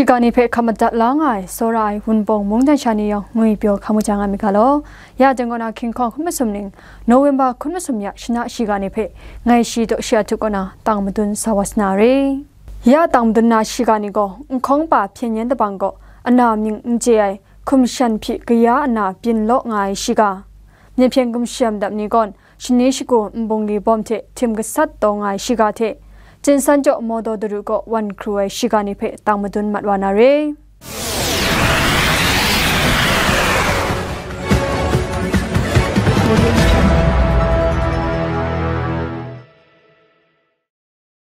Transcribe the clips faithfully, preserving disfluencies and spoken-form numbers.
Shiga ni hpe hkap madat la nga ai, tsawra ai Wunpawng mungdan sha ni yawng ngwi pyaw hkam kaja nga myit ga law. Ya jang kaw na King Kong hkun masum ning, November hkun masum ya shana shiga ni hpe ngai shi daw shi a htuk kaw na tang madun sa wa sa na re. Ya tang madun na shiga ni gaw, Nhkawng pa hpyen yen dabang gaw ana mying n chye ai hkum shan hpyi kaya ana byin law nga ai shiga, Myen hpyen gumshem dap ni gawn, shani shagu nbungli bawm hte htim gasat taw nga ai shiga hte, Jinsan jaw Mawdaw daru kaw wan hkru ai shiga ni hpe tang madun mat wa na re.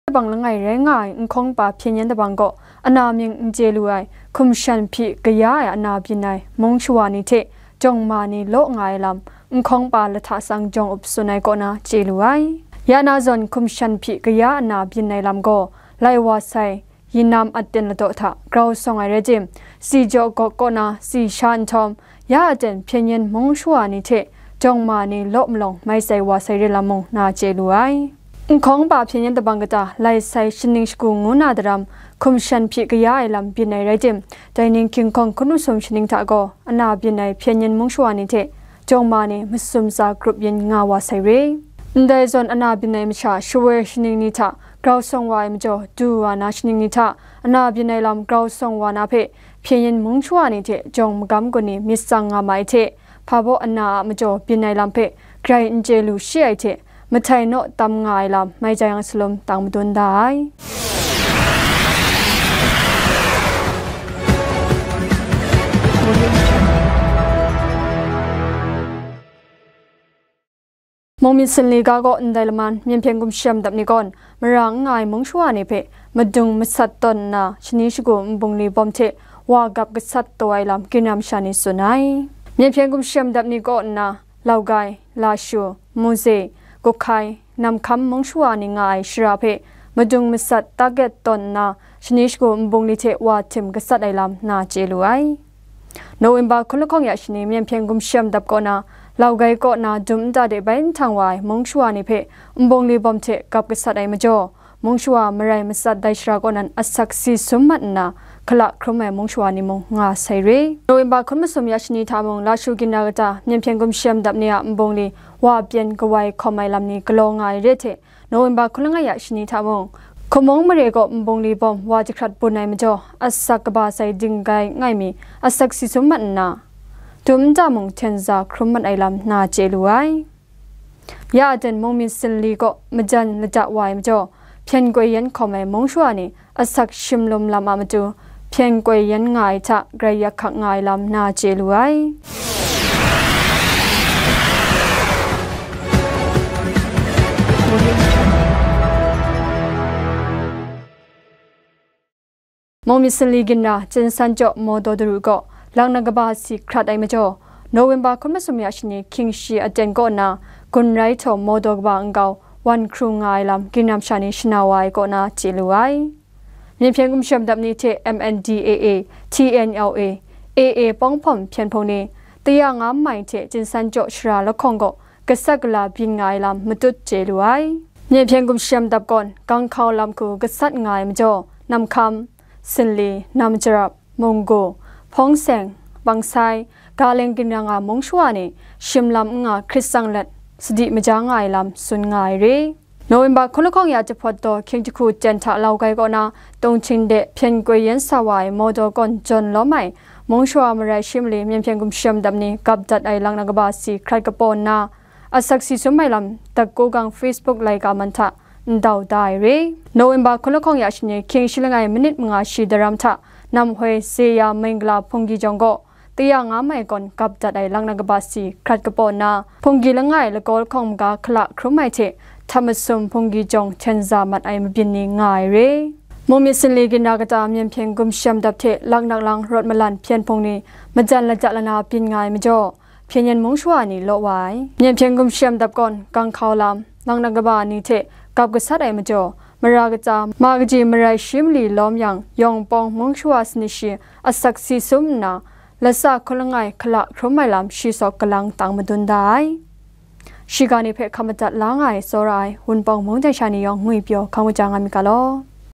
Dabang langai rai nga ai Nhkawng pa hpyen yen dabang gaw, ana mying n chye lu ai, hkum shan hpyi kaya ai ana byin ai mung shawa ni hte jawng ma ni law nga ai lam, Nhkawng pa lahta sang jawng up tsun ai kaw na chye lu ai. Ya na zawn hkum shan hpyi kaya ana byin ai lam gaw, lai wa sai, Yinam Aten ladaw hta grau sawng ai rai tim, si jaw gawk kaw na si sha nhtawm, ya aten hpyen yen mung shawa ni hte jawng ma ni law malawng mai sai wa sai re lam mung na chye lu ai. Nhkawng pa hpyen yen dabang kata lai sai shaning shagu ngu na daram, hkum shan hpyi kaya ai lam byin ai rai tim, dai ning King Kong hkun masum shaning hta gaw, ana byin ai hpyen yen mung shawa ni hte jawng ma ni masum tsa grup yin nga wa sai re. Ndai zawn ana byin ai masha shawoi shaning ni hta grau sawng wa ai majaw, du wa na shaning ni hta ana byin ai lam grau sawng wa na hpe, hpyen yen mung shawa ni hte jawng magam gun ni myit tsang nga ma ai hte, hpa baw ana a majaw byin ai lam hpe grai n chye lu shi ai hte, mahtai naw tam nga ai lam mai jai yang salum tang madun da ai. Mung myit sinli ga gaw ndai laman, Myen hpyen gumshem dap ni gawn, mara n nga ai mung shawa ni hpe madung masat tawn nna, shani shagu nbungli bawm hte wa gap gasat taw ai lam, ginram sha ni tsun ai. Myen hpyen gumshem dap ni kaw nna, Laugai, Lashu, Muze, Gukhai, Namhkam mung shawa ni nga ai shara hpe madung masat target tawn nna, shani shagu nbungli hte wa htim gasat ai lam na chye lu ai. November hkun lahkawng ya shani, Myen hpyen gumshem dap kaw na, Laugai kaw na dum nta de bai nhtang wa ai mung shawa ni hpe nbungli bawm hte gap gasat ai majaw, mung shawa marai matsat dai shara kaw nan asak si sum mat nna, hkala hkrum ai mung shawa ni mung nga sai re. November hkun masum ya shani hta mung, Lashu ginra kata, Myen hpyen gumshem dap ni a nbungli wa byen kawai hkawm ai lam ni galaw nga ai re hte, November hkun langai ya shani hta mung, hkumung mare kaw nbungli bawm wa jahkrat bun ai majaw, asak kaba sai dinggai ngai mi, asak si sum mat nna, dum nta mung hten za hkrum mat ai lam na chye lu ai. Ya aten mung myit sinli kaw majan lada wa ai majaw, hpyen koi yen hkawm ai mung shawa ni asak shim lum lam a matu, hpyen koi yen nga ai hta grai yak hkak nga ai lam na chye lu ai. Mung myit sinli ginra, Jinsan jaw Mawdaw daru kaw, laknak kaba si hkrat ai majaw, November hkun masum ya shani, hkying shi aten kaw nna, gun rai htaw Mawdaw kaba nkau wan hkru nga ai lam, ginram sha ni shana wa ai kaw na chye lu ai. Myen hpyen gumshem dap ni hte M N D A A, T N L A, A A pawng hpawm hpyen hpung ni, taya nga mai hte Jinsan jaw shara lahkawng kaw gasat gala byin nga ai lam matut chye lu ai. Myen hpyen gumshem dap gawn, Ganghkau lam hku gasat nga ai majaw, Namhkam, Sinli, Namjarap, Munggu, Hpawngseng, Bangsai, Galeng ginra nga mung shawa ni, shim lam n nga hkrit tsang let, sadi maja nga ai lam tsun nga ai re. November hkun lahkawng ya jahpawt daw, hkying jahku jen hta Laugai kaw na, Tungching de hpyen koi yen sa wa ai Mawdaw kawn jawn lawm ai, mung shawa marai shi mali Myen hpyen gumshem dap ni gap dat ai laknak kaba si hkrat kapaw nna, asak si sum ai lam, Dakku gang Facebook laika man hta ndau da ai re. November hkun lahkawng ya shani, hkying shi langai minit manga shi daram hta, Namhoi Zeya Mengla Hpunggi jawng gaw, taya nga mai gawn gap dat ai laknak kaba si hkrat kapaw nna, Hpunggi langai lagaw lahkawng maga hkala hkrum ai hte, hta masum Hpunggi jawng hten za mat ai mabyin ni nga ai re. Mung myit sinli ginra kata, Myen hpyen gumshem dap hte laknak lang rawt malan hpyen hpung ni, majan lada lana byin nga ai majaw, hpyen yen mung shawa ni law wa ai. Myen hpyen gumshem dap gawn, Ganghkau lam, laknak kaba ni hte gap gasat ai majaw, mara katsa, ma kaji marai shi mali lawm yang, yawng pawng mung shawa sanit shi asak si sum nna, latsa hkun langai hkala hkrum ai lam shi sawk galang tang madun da ai. Shiga ni hpe hkap madat la nga ai, tsawra ai, Wunpawng mungdan sha ni yawng ngwi pyaw hkam kaja nga myit ga law.